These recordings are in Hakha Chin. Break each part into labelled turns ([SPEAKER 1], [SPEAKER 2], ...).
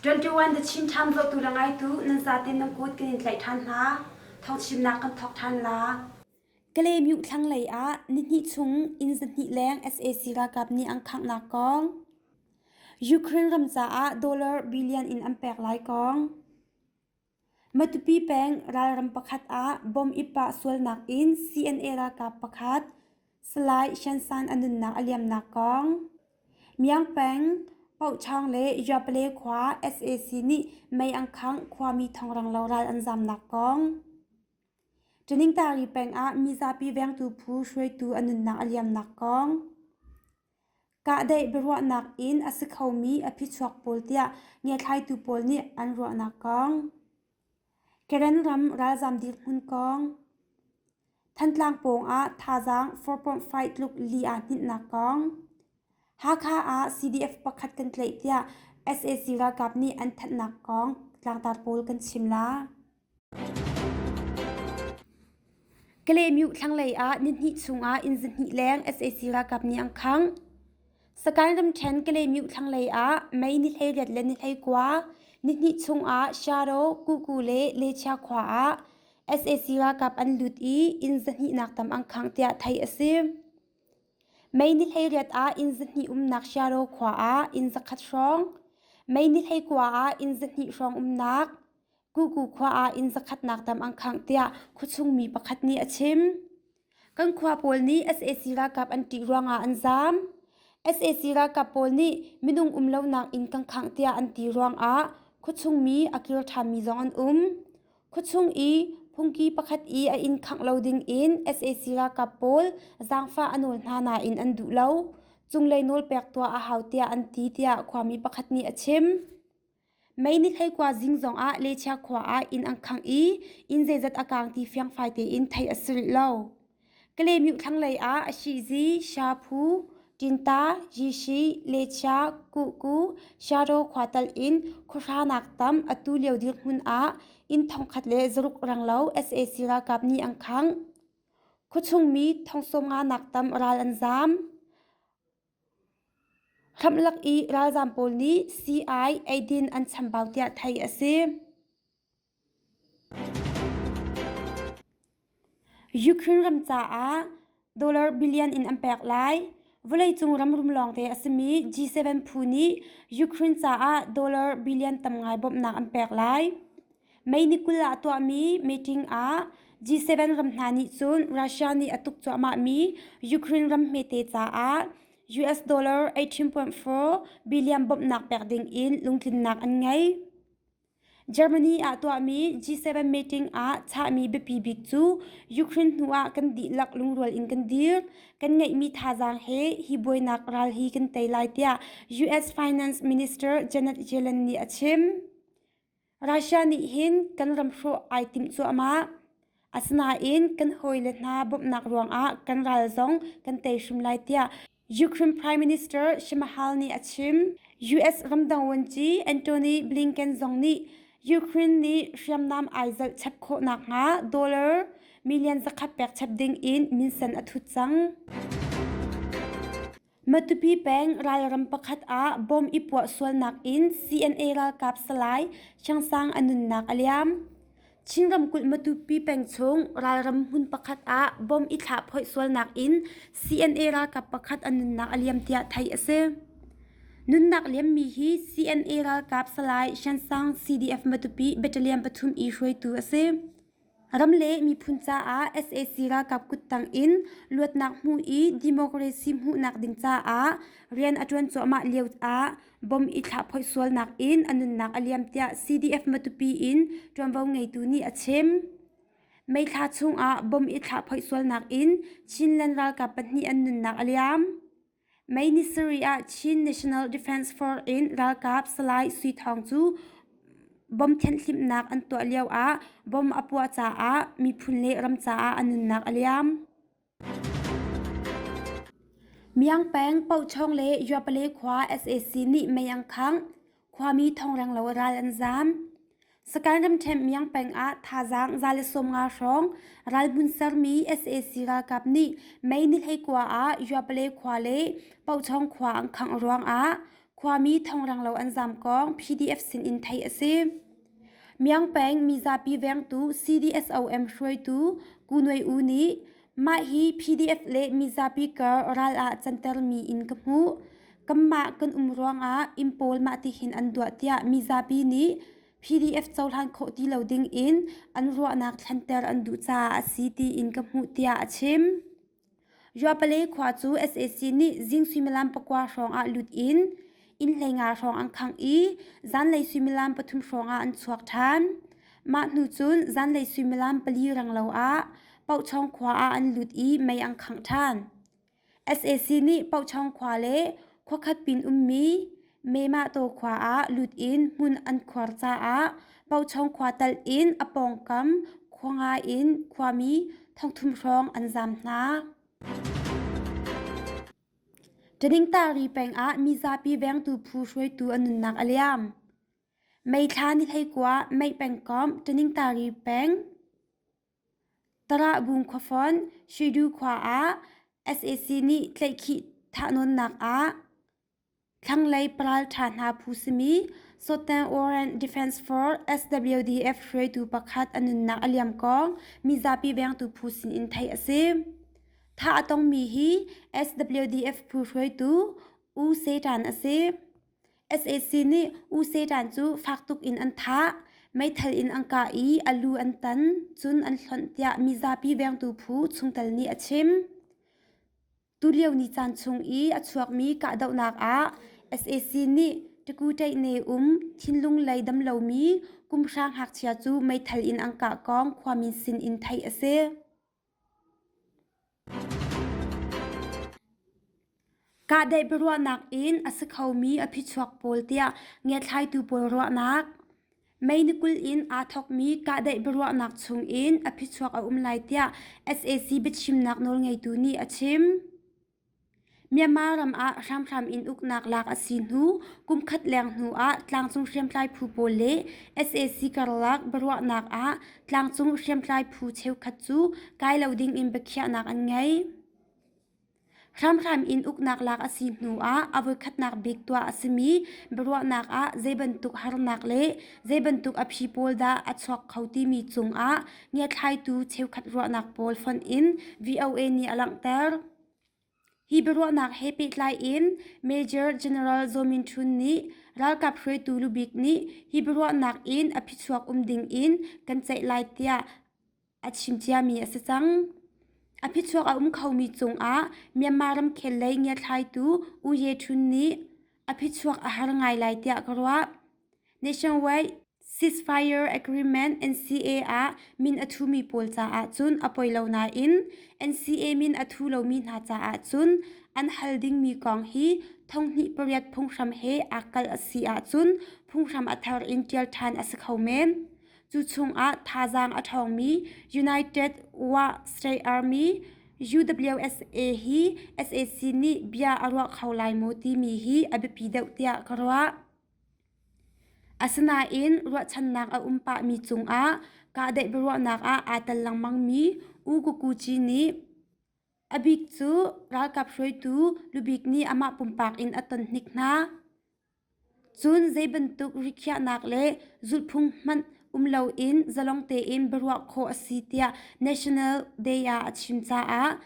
[SPEAKER 1] 21 The Chin Times zohtu le ngaitu nan zaten nan kut kan in tlaih ṭhan hna. Thawngchimnak kan thawk ṭhan la. Kalaymyo thlanglei ah nihnih chung inn zahnih leng sac ralkap nih an khanghnak kong. Ukraine ram caah dollar billion in an pek lai kong. Matupi peng ralram pakhat ah bomb i pah sualnak in CNA ralkap pakhat Salai Shansan a nunnak a liamnak kong. Myaung peng Pauchang le Yapale khua sac nih mei an khangh khuami thongrang lo ral an zamnak kong. Ṭaningtari peng ah mizapi vengtu phu hruaitu a nunnak a liamnak kong. Kahdaih biaruahnak in a si khomi a phichuak pawl tiah ngiathlaitu pawl nih an ruahnak kong. Karen ram ralzam dirhmun kong. Thantlang pawng ah thazaang 4.5 tluk li aa hninhnak kong. Hakha ah CDF pakhat kan tlaih tiah sac ralkap nih an thanhnak kong tlangtar pawl kan chim la. Kalaymyo thlanglei ah nihnih chungah inn zahnih leng sac ralkap nih an khangh. Sagaing ramṭhen Kalaymyo thlanglei ah May ni 18 le ni 19 nihnih chungah Shadow, Kuku le Lechia khua ah sac ralkap an lut i inn zahnihnak tam an khangh tiah theih a si. May ni 18 ah inn zahnih umnak Shadow khua ah inn zakhat hrawng, May ni 19 ah inn zahnih hrawng umnak, Kuku khua ah inn zakhatnak tam an khangh tiah khuachung mi pakhat nih a chim. Kan khua pawl nih sac ralkap an ṭih ruangah an zaam. Sac ralkap pawl nih minung um lonak inn kan khangh tiah an ti ruangah khuachung mi a kir ṭhanmi zong an um. Khuachung i phungki pakhat i a inn khangh lo ding in sac ralkap pawl zaangfah a nawl hna nain an duh lo. Cunglei nawlpek tuah a hau tiah an ti tiah khuami pakhat nih a chim. Mei ni hleikua zing zongah Lechia khua ah inn an khangh i inn zeizat a kaang ti fiangfai tein theih a si rih lo. Kalaymyo thlanglei ah Ashihzi, Shaphu, Tinta, Yishi, Lechia, Kuhku, Sharo khua tal in khuahranak tam atu lio dirhmun ah inn thongkhat le zaruk renglo sac ralkap nih an khangh. Khuachung mi thongsawm nga nak tam ral an zaam. Hramlak i ralzaam pawl nih sii-ai eidin an chambau tiah theih a si. Ukraine ram caah dollar billion in an pek lai. Vawleicung ram rum lawngte a simi G7 phu nih Ukraine caah dollar billion tam ngai bawmhnak an pek lai. May ni 20 ah tuahmi meeting ah G7 ram hna nih cun Russia nih a tuk cuahmahmi Ukraine ram hmete caah US dollar 18.4 billion bawmhnak pek ding in lungtlinnak an ngei. Germany ah tuahmi G7 meeting ah chahmi biapi bik cu Ukraine hnu ah kan dihlak lungrual in kan dir, kan ngeihmi thazaang he hi buainak ral hi kan tei lai tiah US Finance Minister Janet Yellen nih a chim. Russia nih hin kan ram hrawh ai timh cuahmah. Asinain kan hawile hna bawmhnak ruangah kan ral zong kan tei hrim lai tiah Ukraine Prime Minister Shmyhal nih a chim. US ramdang vuanci Antony Blinken zong nih Ukraine nih hriamnam ai zalh chap khawh nakhnga dollar million zakhat pek chap ding in minsen a thut cang. Matupi peng ralram pakhat ah bomb i puah sualnak in CNA ralkap Salai Chiangsang a nunnak a liam. Chin ramkulh Matupi peng chung ralram hmun pakhat ah bomb i thlah phoih sualnak in CNA ralkap pakhat a nunnak a liam tiah theih a si. Nunnak liammi hi CNA ralkap Salai Chiangsang CDF Matupi Battalion pathum i hruaitu a si. Ram le miphun caah sac ralkap kuttang in luatnak hmu i democracy hmuhnak ding caah rian a ṭuan cuahmah lio ah bomb i thlah phoih sualnak in a nunnak a liam tiah CDF Matupi in ṭuanvo ngeitu nih a chim. May thla chungah bomb i thlah phoih sualnak in Chinland ralkap pahnih an nunnak a liam. May ni sarih ah Chin National Defense Force in ralkap Salai Sui Thawng cu bomb thianhhlimhnak an tuah lioah bomb a puah caah miphun le ram caah a nunnak a liam. Myaung peng Pochong le Yuapale khua sac nih mei an khangh. Khuami thongreng lo ral an zaam. Sagaing ramṭhen Myaung peng ah thazaang 150 hrawng ralhmun sermi sac ralkap nih May ni 19 ah Yuapale khua le Pochong khua an khangh ruangah Khuami thongrang lo an zaam kong PDF sinin theih a si. Myaung peng mizapi vengtu CDSOM hruaitu Ku Nuai U nih mah hi PDF le mizapi kar ral ah cantermi in ka hmuh. Kanmah kan um ruangah inn pawl mahti hin an duah tiah mizapi nih PDF cohlan khawh ti lo ding in an ruahnak thlenter an duh caah a si tiin ka hmuh tiah a chim. Juapale khua cu sac nih zing suimilam pakua hrawng ah lut in inn 15 hrawng an khangh i zanlei suimilam pathum hrawng ah an chuak ṭhan. Mah hnu cun zanlei suimilam pali renglo ah Pohchong khua ah an lut i mei an khangh ṭhan. Sac nih Pohchong khua le khuakhat pin ummi Memahtaw khua ah lut in hmun an khuar caah Pohchong khua tal in a pawngkam khua nga in khuami thongthum hrawng an zaam hna. Ṭaningtari peng ah mizapi vengtu phu hruaitu a nunnak a liam. May thla ni 19 May pengkomh Ṭaningtari peng Tarahbung khuafonh Shidu khua ah sac nih tlaihkhih thahnawnnak ah thlanglei paralṭha hna phu simi Southern Orient Defense Force SWDF hruaitu pakhat a nunnak a liam kong mizapi vengtu phu sinin theih a si. Thah a tongmi hi SWDF phu hruaitu U Setan a si. Sac nih U Setan cu fak tuk in an thah, meithal in an kah i a lu an tan, cun an hlonh tiah mizapi vengtu phu chungtel nih a chim. Tulio ni caan chung i a chuakmi kahdohnak ah sac nih Takuṭaih um thinlung lei dam lomi kumhra ngakchia cu meithal in an kah kong khuami sin in theih a si. Kahdaih biaruahnak in a si khomi a phichuak pawl tiah ngiathlaitu pawl ruahnak. May ni 20 in aa thawkmi kahdaih biaruahnak chung in a phichuak a um lai tiah sac biachimnak nawlngeitu nih a chim. Myanmar ram ah hramhram in uknak lak a si hnu kumkhat leng hnu ah tlangcung hriamtlai phu pawl le sac karlak biaruahnak ah tlangcung hriamtlai phu cheukhat cu kai lo ding in biakhiahnak an ngei. Hramhram in uknak lak a si hnu ah a voikhatnak bik tuah a simi biaruahnak ah zei bantuk harnak le zei bantuk a phi pawl dah a chuak kho timi cungah ngiathlaitu cheukhat ruahnak pawl fonh in VOA nih a langhter. Hi biaruahnak he pehtlai in Major General Zaw Min Htun nih ralkap hruaitu lubik nih hi biaruahnak in a phichuak um ding in kan ceih lai tiah a chim ciami a si cang. A phichuak a um khomi cungah Myanmar ramkhel lei ngiathlaitu U Ye Htun nih a phichuak a har ngai lai tiah ka ruah. Nationwide Ceasefire Agreement NCA ah min a thumi pawl caah cun a poi lo nain NCA min a thu lomi hna caah cun an hal dingmi kong hi thonghnih pariat phunghram he aa kalh a si ahcun phunghram a thar in ṭial ṭhan a si kho men. Cu chungah thazaang a ṭhawngmi United Wa State Army UWSA hi sac nih bia a ruah kho lai maw timi hi a biapi deuh tiah ka ruah. Asinain ruahchannak a um pahmi cungah kahdaih biaruahnak ah aa tel lengmangmi U Kukuci nih a bik cu ralkap hruaitu lubik nih amah pumpak in a ton hnik hna. Cun zei bantuk rikhiahnak le zulhphung hmanh um loin zalong tein biaruah khawh a si tiah National Day ah a chim caah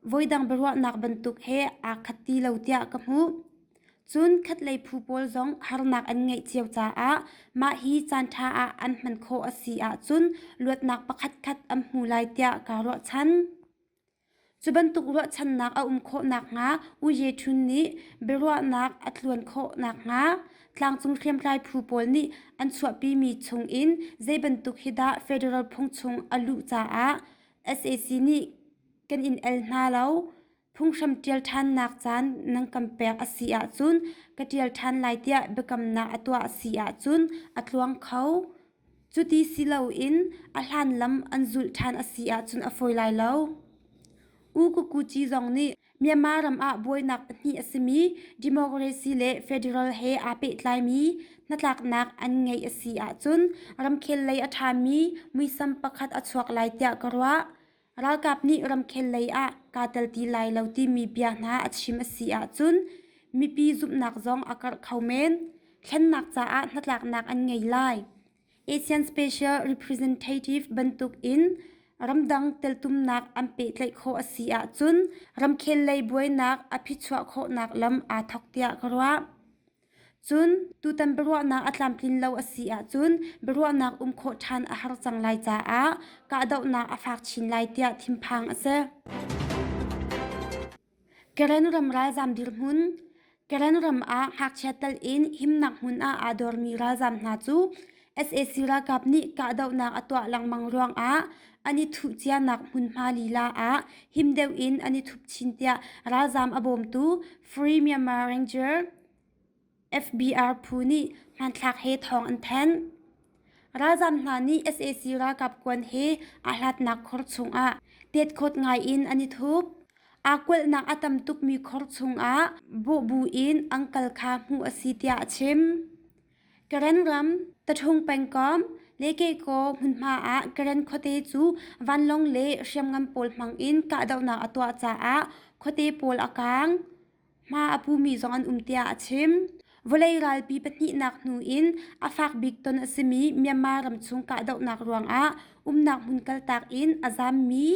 [SPEAKER 1] voidang biaruahnak bantuk he aa khat ti lo tiah ka hmuh. Cun khatlei phu pawl zong harnak an ngeih cio caah mah hi caanṭha ah an hman khawh a si ahcun luatnak pakhatkhat an hmu lai tiah kaa ruahchan. Cu bantuk ruahchannak a um khawh nakhnga U Ye Htun nih biaruahnak a tluan khawh nakhnga tlangcung hriamtlai phu pawl nih an chuahpimi chungin zei bantuk hi dah federal phung chung a luh caah sac nih kan in el hna lo. Phunghram ṭial ṭhannak caan nan kan pek a si ahcun ka ṭial ṭhan lai tiah biakamnak a tuah a si ahcun a tluang kho. Cuti si loin a hlan lam an zulh ṭhan a si ahcun a fawi lai lo. U Kukuci zong nih Myanmar ram ah buainak pahnih a simi democracy le federal he aa pehtlaimi hnatlaknak an ngeih a si ahcun ramkhel lei a ṭhami muisam pakhat a chuak lai tiah ka ruah. Ralkap nih ramkhel lei ah kaa tel ti lai lo timi bia hna a chim a si ahcun mipi zumhnak zong a karh kho men. Thlennak caah hnatlaknak an ngei lai. ASEAN Special Representative bantuk in ramdang teltumnak an pehtlaih khawh a si ahcun ramkhel lei buainak a phichuah khawhnak lam aa thawk tiah ka ruah. Cun tutan biaruahnak a tlamtlin lo a si ahcun biaruahnak um khawh ṭhan a har cang lai caah kahdohnak a fak chin lai tiah thinphang a si. Karen ram ralzaam dirhmun Karen ram ah ngakchia tal in himnak hmun ah aa dormi ralzaam hna cu sac ralkap nih kahdohnak a tuah lengmang ruangah an i thuh cianak hmunhma lila ah him deuh in an i thup chin tiah ralzaam a bawmtu Free Myanmar Ranger FBR phu nih hmanthlak he thawng an thanh. Ralzaam hna nih sac ralkap kuan he aa hlatnak khor chungah tetkhawt ngai in an i thup. Aa kualhnak a tam tukmi khor chungah bawhbu in an kal kha hmuh a si tiah a chim. Karen ram, Taṭhung pengkomh, Lekekaw hmunhma ah Karen khuate cu vanlawng le hriamngan pawl hmangin kahdohnak a tuah caah khuate pawl a kaang. Hma a pumi zong an um tiah a chim. Vawlei ralpi pahnihnak hnu in a fak bik ton a simi Myanmar ramchung kahdohnak ruangah umnak hmun kaltak in a zammi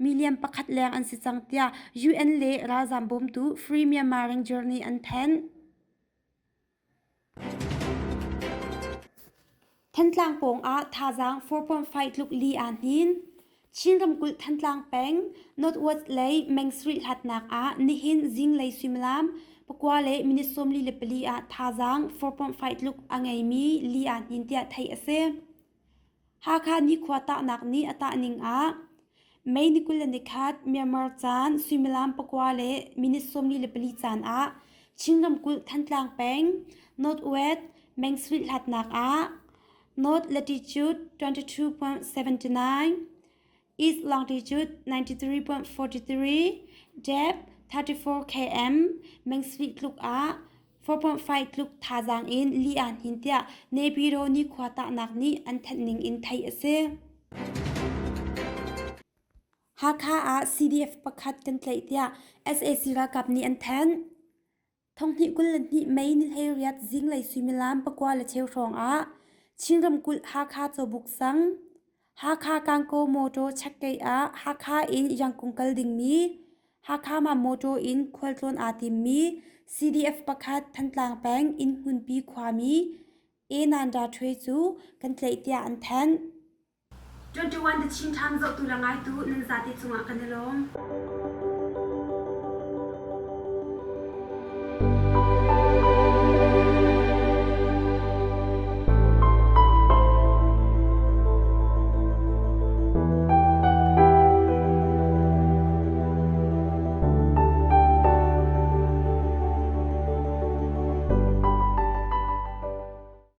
[SPEAKER 1] million pakhat leng an si cang tiah UN le ralzam bawmtu Free Myanmar Ranger nih an thanh. Thantlang pawng ah thazaang 4.5 tluk li aa hnin. Chin ramkulh Thantlang peng Northwest lei Mengsri hlatnak ah nihin zinglei suimilam pakua le minute 44 ah thazaang 4.5 tluk a ngeimi li aa hnin tiah theih a si. Hakha nikhua tahnak nih a tahning ah May ni 21 Myanmar caan suimilam pakua le minute 44 caan ah Chin ramkulh Thantlang peng Northwest Mengsri hlatnak ah North latitude 22.79, East longitude 93.43, depth 34 km, Mengsri tluk ah 4.5 tluk thazaang in li aa hnin tiah Naypyidaw nikhua tahnak nih an thanh ning in theih a si. Hakha ah CDF pakhat kan tlaih tiah sac ralkap nih an thanh. Thonghnih 22 May ni 18 zinglei suimilam pakua le cheu hrawng ah Chin ramkulh Hakha Cawbuk sang Hakha Kangkaw motor checkgate ah Hakha in Yangkung kal dingmi Hakha ma motor in khualtlawn aa timmi CDF pakhat Thantlang peng Innhmunpi khuami Enanda Htwe cu kan tlaih tiah an thanh. 21 The Chin Times zohtu le ngaitu nan zate cungah kan i lawm.